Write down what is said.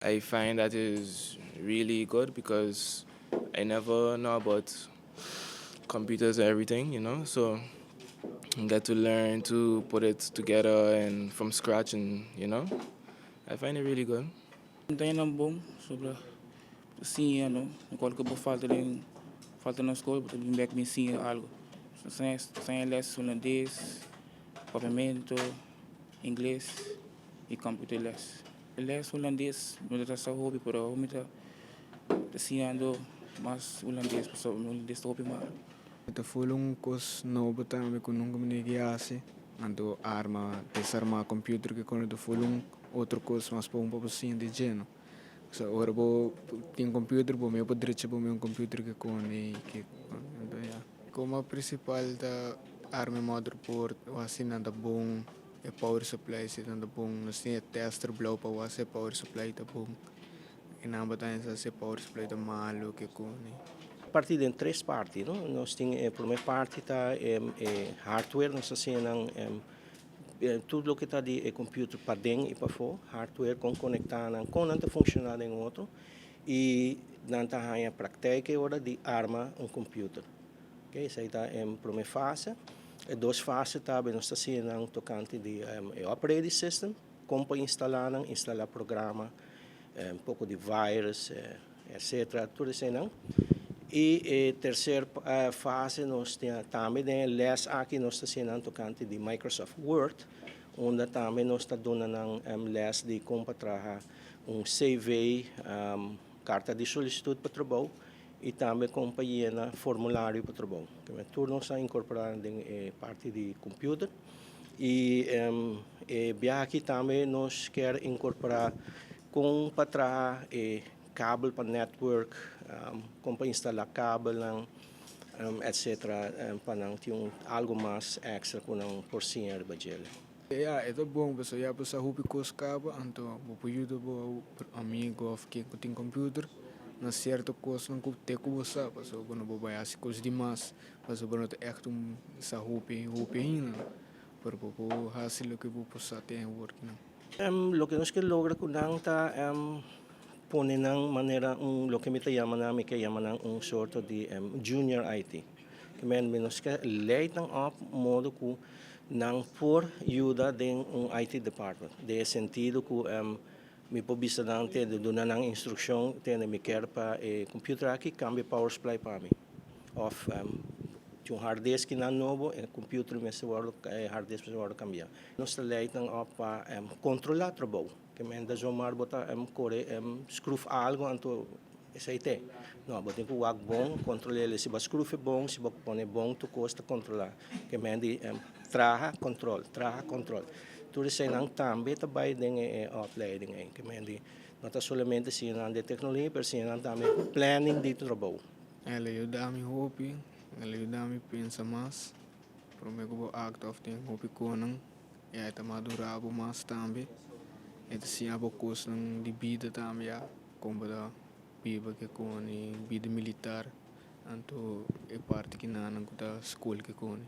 I find that is really good because I never know about computers and everything. So I get to learn to put it together and from scratch and I find it really good. Tem um bom sobre sim, no, qualquer que falta em falta na escola, porque bem me ensina algo. Sem les hulandes, papiamento, ingles y computer les. Les hulandes, no ta sa hopi, pero mi ta siñando mas hulandes, pasobra hulandes ta hopi malo. Ta full un kos nobo tambe ku nunka mi a hasi. Anto arma, desarmá computer ku kon ta full un otro kos mas pa un pa siña di dje. So ora bo tin computer, bo mes por drecha bo mes un computer ku kon e ku anto ja. Komo prinsipal ta arma motherboard, asina ta bon, e power supply si ta bon, nos tin tester blou pa wak power supply ta bon. I nan bo ta si power supply ta malo ku kon. Parti den tres parti, no? Nos tin e promé parti ta e hardware, nos asina tur loke ta di e computer paden i pafó, hardware kon konektá, kon nan ta funshoná den otro i nan ta haña praktijk ora di arma un computer. Ok, esei ta e promé fase. E dos fase tambe nos ta asina tokante di e operating system, kon pa instalá, instalá programa, un poko di virus, etc. Tur esei nan. I e terser fase nos tin tambe den les aki nos ta asina tokante di Microsoft Word, unda tambe nos ta duna les di kon pa traha un CV, karta di solisitut pa trabou i tambe kon pa yena formulario pa trabou. Tur nos a inkorporá den parti di computer. I e biaha aki tambe nos ke inkorporá kon pa traha e kabel pa network, kon pa instalá kabel, etc. Pa nan tin algu mas èkstra ku nan por siña riba dje. Ja, e ta bon, pasobra ya bo sa hopi kos kaba, anto bo por yuda bo amigu òf ken ku tin computer na sierto kosnan ku te ku bo sa, pasobra bo no por bai hasi kos dimas, pasobra bo no ta echt un sa hopi hopi ainda, pero bo por hasi loke bo por sa te awor. Loke nos ke logra ku nan ta pone nan manera un loke mi ta yama nan, mi ke yama nan un sorto di junior IT. Ke men nos ke leid nan op modo ku nan por yuda den un IT department. Den sentido ku mi por bisa nan te duna nan instrukshon, tende, mi ke pa e computer aki kambia power supply pa mi. Òf tin un hard disk nan nobo, e computer mester wòrdu, hard disk mester wòrdu kambiá. Nos ta leid nan op pa kontrolá trabou. Ke men ta zomaar bo ta kore skruf algu, anto esei te. No, bo tin ku wak bon, kontrolá si bo skruf e bon, si bo pone bon, tur kos ta kontrolá. Ke men di traha kontrol, traha kontrol. Tur eseinan tambe ta bai den e opleiding ei. Ke men di no ta solamente siña nan di teknologia, pero siña nan tambe planning di trabou. El a yuda mi hopi, el a yuda mi pensa mas, promé ku bo aktua òf tin hopi konan, e ta madurá bo mas tambe, e ta siña bo kosnan di bida tambe ya, kon bo ta biba ku kon bida militar, anto e parti kinan ku ta skol ku kon.